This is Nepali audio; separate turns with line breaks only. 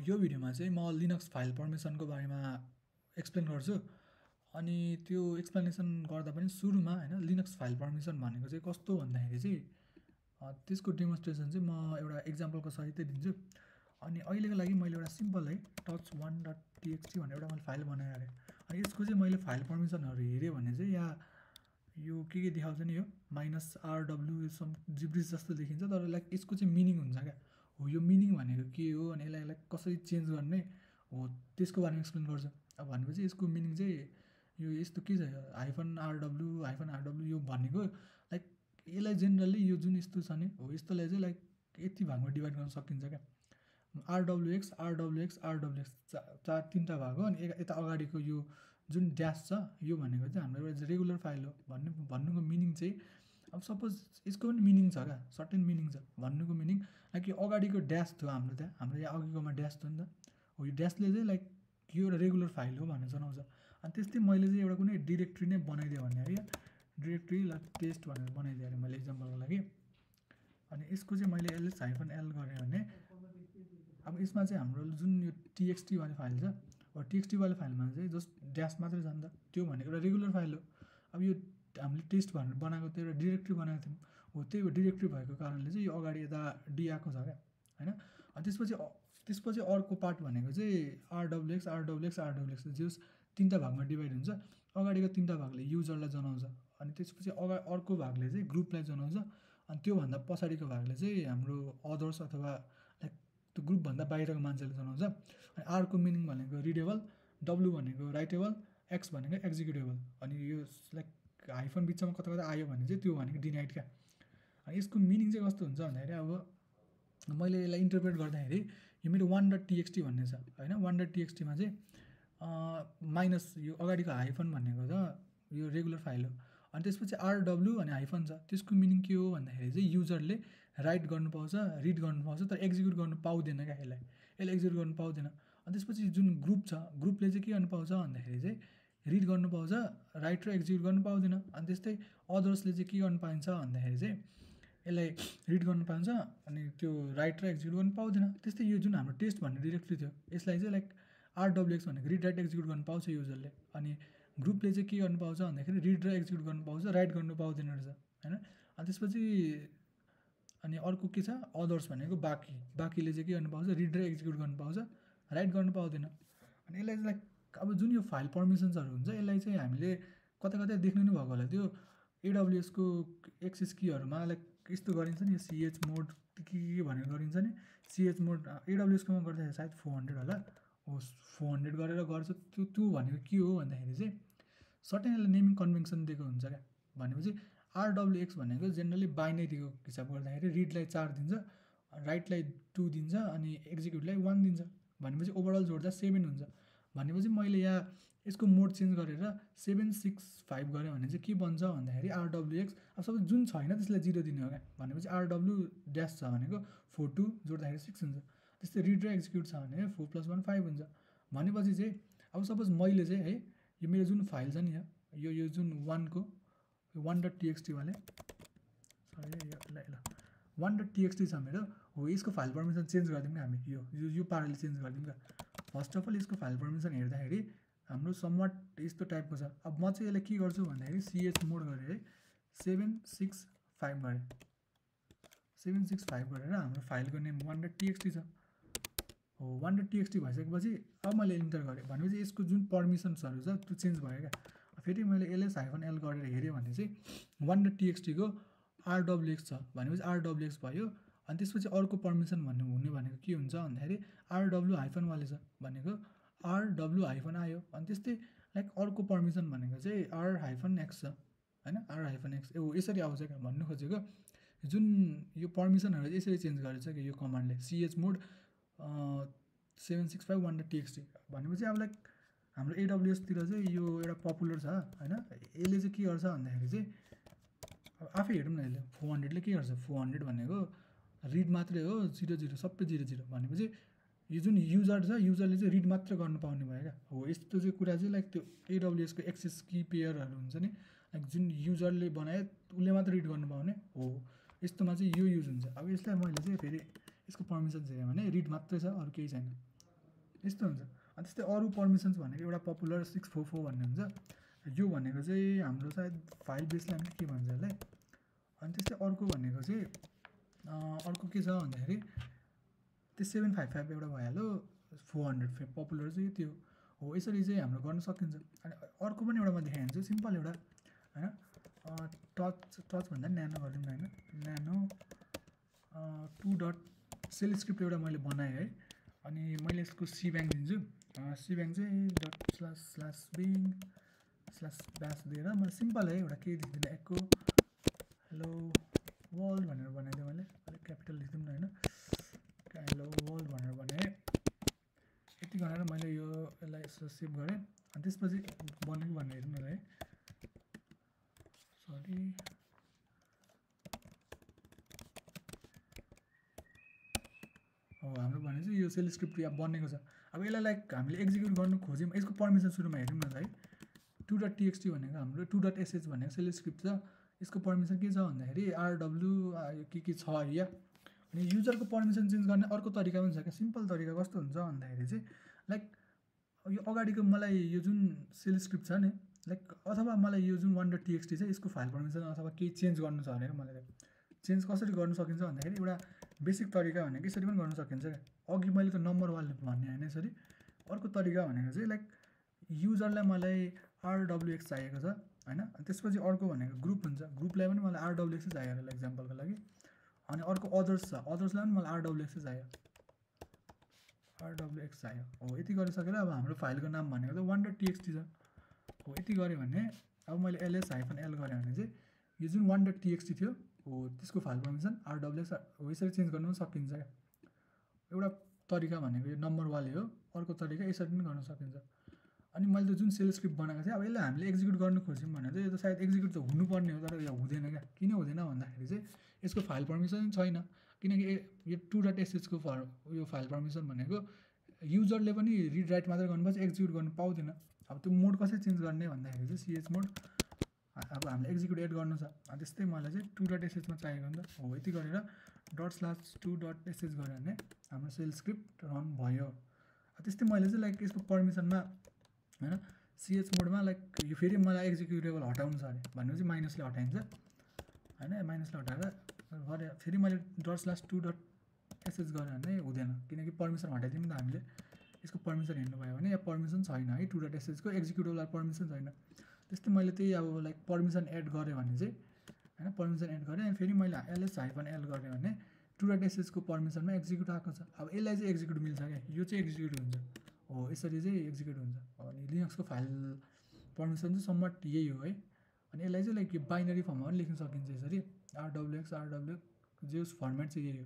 यो भिडियोमा चाहिँ म लिनक्स फाइल पर्मिसनको बारेमा एक्सप्लेन गर्छु। अनि त्यो एक्सप्लेनेसन गर्दा पनि सुरुमा हैन लिनक्स फाइल पर्मिसन भनेको चाहिँ कस्तो भन्दाखेरि चाहिँ त्यसको डेमोन्स्ट्रेसन चाहिँ म एउटा एक्जाम्पलको सहितै दिन्छु। अनि अहिलेको लागि मैले एउटा सिम्पल है touch1.txt भनेर एउटा मैले फाइल बनाएर राखेँ। अनि यसको चाहिँ मैले फाइल पर्मिसनहरू हेरेँ भने चाहिँ यहाँ यो के देखाउँछ नि यो -rw सम जिब्रिस जस्तो देखिन्छ, तर लाइक यसको चाहिँ मिनिङ हुन्छ क्या। हो यो मिनिङ भनेको के हो अनि यसलाई लाइक कसरी चेन्ज गर्ने हो त्यसको बारेमा एक्सप्लेन गर्छु। अब भनेपछि यसको मिनिङ चाहिँ यो यस्तो के छ, -rw यो भनेको लाइक यसलाई जेनरली यो जुन यस्तो छ नि हो यस्तोलाई चाहिँ लाइक यति भागमा डिभाइड गर्न सकिन्छ क्या। rwx चार तिनवटा भाग हो। अनि यता अगाडिको यो जुन ड्यास छ यो भनेको चाहिँ हाम्रो एउटा रेगुलर फाइल हो भन्नुको मिनिङ चाहिँ। अब सपोज यसको पनि मिनिङ छ क्या, सर्टेन मिनिङ छ भन्नुको मिनिङ। लाइक यो अगाडिको ड्यास थियो हाम्रो यहाँ अघिकोमा ड्यास थियो नि त, हो यो ड्यासले चाहिँ लाइक यो एउटा रेगुलर फाइल हो भनेर जनाउँछ। अनि त्यस्तै मैले चाहिँ एउटा कुनै डिरेक्ट्री नै बनाइदिएँ भने अरे डिरेक्ट्री टेस्ट भनेर बनाइदिएँ अरे मैले इक्जाम्पलको लागि। अनि यसको चाहिँ मैले -l गरेँ भने अब यसमा चाहिँ हाम्रो जुन यो टीएक्सटी वाले फाइल छ, अब टीएक्सटी वाले फाइलमा चाहिँ जस्ट ड्यास मात्रै छ नि त, त्यो भनेको एउटा रेगुलर फाइल हो। अब यो हामीले टेस्ट भनेर बनाएको त्यो एउटा डिरेक्ट्री बनाएको थियौँ, हो त्यही डिरेक्ट्री भएको कारणले चाहिँ यो अगाडि यता डी आएको छ क्या होइन। अनि त्यसपछि अर्को पार्ट भनेको चाहिँ rwx जस तिनवटा भागमा डिभाइड हुन्छ। अगाडिको तिनवटा भागले युजरलाई जनाउँछ, अनि त्यसपछि अर्को भागले चाहिँ ग्रुपलाई जनाउँछ, अनि त्योभन्दा पछाडिको भागले चाहिँ हाम्रो अदर्स अथवा लाइक त्यो ग्रुपभन्दा बाहिरको मान्छेले जनाउँछ। अनि आरको मिनिङ भनेको रिडेबल, डब्लु भनेको राइटेबल, एक्स भनेको एक्जिक्युटेबल, अनि यो लाइक हाइफन बिचमा कता कता आयो भने चाहिँ त्यो भनेको डिनाइड क्या। अनि यसको मिनिङ चाहिँ कस्तो हुन्छ भन्दाखेरि अब मैले यसलाई इन्टरप्रेट गर्दाखेरि यो मेरो 1.txt भन्ने छ होइन। 1.txtमा चाहिँ माइनस यो अगाडिको हाइफन भनेको त यो रेगुलर फाइल हो। अनि त्यसपछि rw अनि हाइफन छ, त्यसको मिनिङ के हो भन्दाखेरि चाहिँ युजरले राइट गर्नु पाउँछ, रिड गर्नु पाउँछ, तर एक्जिक्युट गर्नु पाउँदैन क्या। यसलाई एक्जिक्युट गर्नु पाउँदैन। अनि त्यसपछि जुन ग्रुप छ, ग्रुपले चाहिँ के गर्नु पाउँछ भन्दाखेरि चाहिँ रिड गर्नु पाउँछ, राइट र एक्जिक्युट गर्नु पाउँदैन। अनि त्यस्तै अदर्सले चाहिँ के गर्नु पाइन्छ भन्दाखेरि चाहिँ यसलाई रिड गर्नु पाउँछ अनि त्यो राइट र एक्जिक्युट गर्नु पाउँदैन। त्यस्तै यो जुन हाम्रो टेस्ट भन्ने डिरेक्टरी थियो यसलाई चाहिँ लाइक rwx भनेको रिड राइट एक्जिक्युट गर्नु पाउँछ युजरले, अनि ग्रुपले चाहिँ के गर्नु पाउँछ भन्दाखेरि रिड र एक्जिक्युट गर्नु पाउँछ, राइट गर्नु पाउँदैन रहेछ होइन। अनि त्यसपछि अनि अर्को के छ अदर्स भनेको बाँकीले चाहिँ के गर्नु पाउँछ, रिड र एक्जिक्युट गर्नु पाउँछ, राइट गर्नु पाउँदैन। अनि यसलाई चाहिँ लाइक अब जुन यो फाइल पर्मिसन्सहरू हुन्छ यसलाई चाहिँ हामीले कता कतै देख्नु नै भएको होला, त्यो एडब्लुएसको एक्सेस कीहरूमा लाइक यस्तो गरिन्छ नि, सिएच मोड के भनेर गरिन्छ नि। सिएच मोड एडब्लुएसकोमा गर्दाखेरि सायद 400 होला, हो 400 गरेर गर्छ। त्यो भनेको के हो भन्दाखेरि चाहिँ सर्टेन यसले नेमिङ कन्भेन्सन दिएको हुन्छ क्या। भनेपछि rwx भनेको जेनरली बाइनेरीको हिसाब गर्दाखेरि रिडलाई 4 दिन्छ, राइटलाई 2 दिन्छ, अनि एक्जिक्युटलाई 1 दिन्छ। भनेपछि ओभरअल जोड्दा 7 हुन्छ। भनेपछि मैले यहाँ यसको मोड चेन्ज गरेर 765 गरेँ भने चाहिँ के बन्छ भन्दाखेरि rwx अब सबै जुन छैन त्यसलाई 0 दिने हो क्या। भनेपछि rw ड्यास छ भनेको 42 जोड्दाखेरि 6 हुन्छ। त्यस्तै रिड र एक्जिक्युट छ भने 4 + 1 5 हुन्छ। भनेपछि चाहिँ अब सपोज मैले चाहिँ है यो मेरो जुन फाइल छ नि यो जुन 1.txt वाले सरी ल 1.txt छ मेरो, हो यसको फाइल पर्मिसन चेन्ज गरिदिउँ हामी, यो पाराले चेन्ज गरिदिउँ क्या। फर्स्ट अफ अल यसको फाइल पर्मिसन हेर्दाखेरि हाम्रो समवाट यस्तो टाइपको छ। अब म चाहिँ यसलाई के गर्छु भन्दाखेरि सिएच मोड गरेर है 765 गरेँ, 765 गरेर हाम्रो फाइलको नेम 1.txt छ, हो 1.txt भइसकेपछि अब मैले इन्टर गरेँ भनेपछि यसको जुन पर्मिसन्सहरू छ त्यो चेन्ज भयो क्या। फेरि मैले -l गरेर हेरेँ भने चाहिँ 1.txt को rwx छ भनेपछि rwx भयो। अनि त्यसपछि अर्को पर्मिसन हुने भनेको के हुन्छ भन्दाखेरि rw हाइफन वाले छ भनेको rw हाइफन आयो। अनि त्यस्तै लाइक अर्को पर्मिसन भनेको चाहिँ r-x छ होइन, r-x यसरी आउँछ क्या। भन्नु खोजेको जुन यो पर्मिसनहरू यसरी चेन्ज गरेछ कि यो कमान्डले सिएच मोड 765 1.txt भनेपछि अब लाइक हाम्रो एडब्लुएसतिर चाहिँ यो एउटा पपुलर छ होइन। यसले चाहिँ के गर्छ भन्दाखेरि चाहिँ अब आफै हेरौँ न, यसले 400ले के गर्छ, 400 भनेको रिड मात्रै हो, 00 सबै 00। भनेपछि यो जुन युजर छ युजरले चाहिँ रिड मात्र गर्नु पाउने भयो क्या। हो यस्तो चाहिँ कुरा चाहिँ लाइक त्यो एडब्लुएसको एक्सेस की पेयरहरू हुन्छ नि, लाइक जुन युजरले बनायो उसले मात्र रिड गर्नु पाउने हो, यस्तोमा चाहिँ यो युज हुन्छ। अब यसलाई मैले चाहिँ फेरि यसको पर्मिसन हेरेँ भने रिड मात्रै छ, अरू केही छैन। यस्तो हुन्छ। अनि त्यस्तै अरू पर्मिसन्स भनेको एउटा पपुलर 644 भन्ने हुन्छ। यो भनेको चाहिँ हाम्रो सायद फाइल बेसलाइन के भन्छ यसलाई। अनि त्यस्तै अर्को भनेको चाहिँ अर्को के छ भन्दाखेरि त्यो 755 एउटा भइहाल्यो, 400 पपुलर चाहिँ त्यो हो। यसरी चाहिँ हाम्रो गर्न सकिन्छ। अनि अर्को पनि एउटा म देखाइदिन्छु सिम्पल एउटा होइन, टच भन्दा पनि न्यानो गरिदिउँ न होइन, न्यानो 2 डट सेल स्क्रिप्ट एउटा मैले बनाएँ है। अनि मैले यसको सी ब्याङ्क दिन्छु, सी ब्याङ्क चाहिँ dot slash being slash bash दिएर मैले सिम्पल है एउटा केही लेख्दिनँ, एको हेलो वर्ल्ड भनेर बनाइदिएँ मैले, अलिक क्यापिटल लेखिदिउँ न होइन, हेलो वर्ल्ड भनेर बनाएँ। यति गरेर मैले यो यसलाई यसो सेभ गरेँ। अनि त्यसपछि बनेको भनेर हेर्नु न है, सरी हो हाम्रो भने चाहिँ यो सेल स्क्रिप्ट यहाँ बनेको छ। अब यसलाई लाइक हामीले एक्जिक्युट गर्नु खोज्यौँ, यसको पर्मिसन सुरुमा हेरौँ न त है। 2.txt भनेको हाम्रो 2.sh भनेको सेल स्क्रिप्ट छ। यसको पर्मिसन के छ भन्दाखेरि RW के छ या। अनि युजरको पर्मिसन चेन्ज गर्ने अर्को तरिका पनि छ क्या, सिम्पल तरिका कस्तो हुन्छ भन्दाखेरि चाहिँ लाइक यो अगाडिको मलाई यो जुन सेल स्क्रिप्ट छ नि, लाइक अथवा मलाई यो जुन 1.txt छ यसको फाइल पर्मिसन अथवा केही चेन्ज गर्नु छ भने मलाई चेन्ज कसरी गर्न सकिन्छ भन्दाखेरि एउटा बेसिक तरिका भनेको यसरी पनि गर्न सकिन्छ क्या। अघि मैले त नम्बर वाले भन्ने होइन यसरी। अर्को तरिका भनेको चाहिँ लाइक युजरलाई मलाई RWX चाहिएको छ होइन, त्यसपछि अर्को भनेको ग्रुप हुन्छ, ग्रुपलाई पनि मलाई RWX चाहिएको होला इक्जाम्पलको लागि। अनि अर्को अदर्स छ, अदर्सलाई पनि मलाई RWX चाहियो, RWX चाहियो हो। यति गरिसकेर अब हाम्रो फाइलको नाम भनेको चाहिँ 1.txt छ हो। यति गऱ्यो भने अब मैले ls-l गरेँ भने चाहिँ यो जुन 1.txt थियो हो त्यसको फाइल पर्मिसन RWX हो। यसरी चेन्ज गर्नु पनि सकिन्छ क्या। एउटा तरिका भनेको यो नम्बर वाले हो, अर्को तरिका यसरी पनि गर्न सकिन्छ। अनि मैले त जुन सेल स्क्रिप्ट बनाएको थिएँ अब यसलाई हामीले एक्जिक्युट गर्नु खोज्यौँ भने चाहिँ यो त सायद एक्जिक्युट त हुनुपर्ने हो, तर यो हुँदैन क्या। किन हुँदैन भन्दाखेरि चाहिँ यसको फाइल पर्मिसन छैन, किनकि यो 2.sh को यो फाइल पर्मिसन भनेको युजरले पनि रिड राइट मात्रै गर्नुपर्छ, एक्जिक्युट गर्नु पाउँदैन। अब त्यो मोड कसरी चेन्ज गर्ने भन्दाखेरि चाहिँ ch मोड अब हामीले एक्जिक्युट एड गर्नु छ। त्यस्तै मलाई चाहिँ 2.sh मा चाहिएको नि त हो। यति गरेर ./2.sh गऱ्यो भने हाम्रो सेल स्क्रिप्ट रन भयो। त्यस्तै मैले चाहिँ लाइक यसको पर्मिसनमा होइन ch मोडमा लाइक यो फेरि मलाई एक्जिक्युटेबल हटाउनु छ अरे भनेपछि माइनसले हटाइन्छ होइन, माइनसले हटाएर गरे फेरि मैले ./2.sh गरेँ भने हुँदैन, किनकि पर्मिसन हटाइदिउँ नि त हामीले। यसको पर्मिसन हेर्नुभयो भने यहाँ पर्मिसन छैन है, 2.sh को एक्जिक्युटेबल पर्मिसन छैन। त्यस्तै मैले त्यही अब लाइक पर्मिसन एड गरेँ भने चाहिँ होइन, पर्मिसन एड गरेँ अनि फेरि मैले ls-l गरेँ भने 2.sh को पर्मिसनमा एक्जिक्युट आएको छ। अब यसलाई चाहिँ एक्जिक्युट मिल्छ क्या, यो चाहिँ एक्जिक्युट हुन्छ हो, यसरी चाहिँ एक्जिक्युट हुन्छ। अनि लिनक्सको फाइल पर्मिसन चाहिँ समट यही हो है। अनि यसलाई चाहिँ लाइक यो बाइनरी फर्ममा पनि लेख्न सकिन्छ यसरी, RWX जे फर्मेट चाहिँ यही हो।